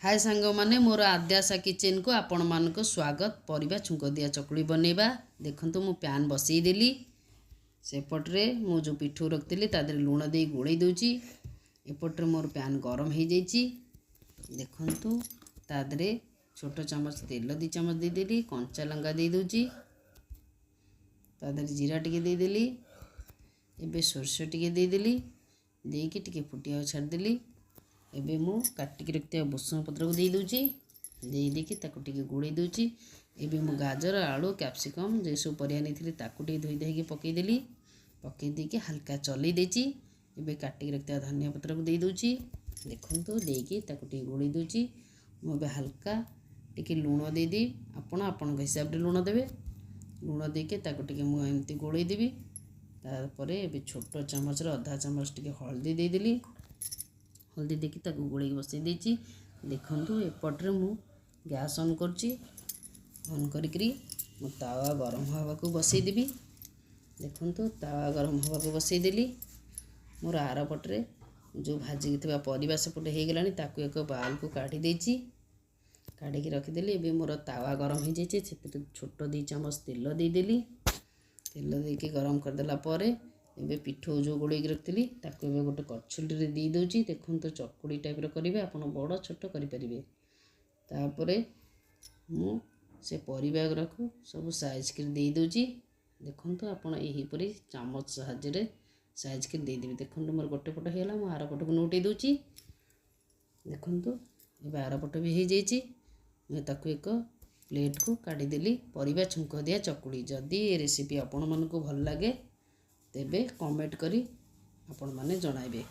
ହାଏ ସାଙ୍ଗମାନେ, ମୋର ଆଦ୍ୟାସା କିଚେନ୍କୁ ଆପଣମାନଙ୍କୁ ସ୍ୱାଗତ। ପରିବା ଛୁଙ୍କ ଦିଆ ଚକୁଳି ବନେଇବା। ଦେଖନ୍ତୁ, ମୁଁ ପ୍ୟାନ୍ ବସେଇଦେଲି। ସେପଟରେ ମୁଁ ଯେଉଁ ପିଠଉ ରଖିଥିଲି, ତା ଦେହରେ ଲୁଣ ଦେଇ ଗୋଳେଇ ଦେଉଛି। ଏପଟରେ ମୋର ପ୍ୟାନ୍ ଗରମ ହେଇଯାଇଛି। ଦେଖନ୍ତୁ, ତା ଦେହରେ ଛୋଟ ଚାମଚ ତେଲ 2 ଚାମଚ ଦେଇଦେଲି। କଞ୍ଚା ଲଙ୍କା ଦେଇଦେଉଛି। ତା ଦେହରେ ଜିରା ଟିକେ ଦେଇଦେଲି। ଏବେ ସୋରିଷ ଟିକେ ଦେଇଦେଲି। ଦେଇକି ଟିକେ ଫୁଟିବାକୁ ଛାଡ଼ିଦେଲି। ଏବେ ମୁଁ କାଟିକି ରଖିଥିବା ଭୃସଙ୍ଗ ପତ୍ରକୁ ଦେଇଦେଉଛି। ଦେଇ ଦେଇକି ତାକୁ ଟିକେ ଗୋଳେଇ ଦେଉଛି। ଏବେ ମୁଁ ଗାଜର, ଆଳୁ, କ୍ୟାପ୍ସିକମ୍ ଯେସବୁ ପରିବା ନେଇଥିଲି, ତାକୁ ଟିକେ ଧୋଇ ଧାଇକି ପକାଇଦେଲି। ପକାଇ ଦେଇକି ହାଲକା ଚଲେଇ ଦେଇଛି। ଏବେ କାଟିକି ରଖିଥିବା ଧନିଆ ପତ୍ରକୁ ଦେଇଦେଉଛି। ଦେଖନ୍ତୁ, ଦେଇକି ତାକୁ ଟିକେ ଗୋଳେଇ ଦେଉଛି। ମୁଁ ଏବେ ହାଲକା ଟିକେ ଲୁଣ ଦେଇଦେବି। ଆପଣ ଆପଣଙ୍କ ହିସାବରେ ଲୁଣ ଦେବେ। ଲୁଣ ଦେଇକି ତାକୁ ଟିକେ ମୁଁ ଏମିତି ଗୋଳେଇ ଦେବି। ତାପରେ ଏବେ ଛୋଟ ଚାମଚର ଅଧା ଚାମଚ ଟିକେ ହଳଦୀ ଦେଇଦେଲି। ହଳଦୀ ଦେଇକି ତାକୁ ଗୋଳେଇକି ବସେଇ ଦେଇଛି। ଦେଖନ୍ତୁ, ଏପଟରେ ମୁଁ ଗ୍ୟାସ୍ ଅନ୍ କରୁଛି। ଅନ୍ କରିକିରି ମୁଁ ତାୱା ଗରମ ହେବାକୁ ବସେଇଦେବି। ଦେଖନ୍ତୁ, ତାୱା ଗରମ ହେବାକୁ ବସେଇଦେଲି। ମୋର ଆର ପଟରେ ଯେଉଁ ଭାଜିକି ଥିବା ପରିବା ସେପଟେ ହେଇଗଲାଣି, ତାକୁ ଏକ ବାଉଲକୁ କାଢ଼ି ଦେଇଛି। କାଢ଼ିକି ରଖିଦେଲି। ଏବେ ମୋର ତାୱା ଗରମ ହେଇଯାଇଛି। ସେଥିରେ ଛୋଟ 2 ଚାମଚ ତେଲ ଦେଇଦେଲି। ତେଲ ଦେଇକି ଗରମ କରିଦେଲା ପରେ ଏବେ ପିଠଉ ଯେଉଁ ଗୋଳେଇକି ରଖିଥିଲି, ତାକୁ ଏବେ ଗୋଟେ କଛୁଲିରେ ଦେଇଦେଉଛି। ଦେଖନ୍ତୁ, ଚକୁଳି ଟାଇପ୍ର କରିବେ, ଆପଣ ବଡ଼ ଛୋଟ କରିପାରିବେ। ତାପରେ ମୁଁ ସେ ପରିବା ଗୁଡ଼ାକୁ ସବୁ ସାଇଜ୍ କରି ଦେଇଦେଉଛି। ଦେଖନ୍ତୁ, ଆପଣ ଏହିପରି ଚାମଚ ସାହାଯ୍ୟରେ ସାଇଜ୍ କରି ଦେଇଦେବେ। ଦେଖନ୍ତୁ, ମୋର ଗୋଟେ ପଟ ହେଇଗଲା, ମୁଁ ଆର ପଟକୁ ନଉଟେଇ ଦେଉଛି। ଦେଖନ୍ତୁ, ଏବେ ଆର ପଟ ବି ହେଇଯାଇଛି। ମୁଁ ତାକୁ ଏକ ପ୍ଲେଟ୍କୁ କାଢ଼ିଦେଲି। ପରିବା ଛୁଙ୍କ ଦିଆ ଚକୁଳି। ଯଦି ଏ ରେସିପି ଆପଣମାନଙ୍କୁ ଭଲ ଲାଗେ, ତେବେ କମେଣ୍ଟ କରି ଆପଣମାନେ ଜଣାଇବେ।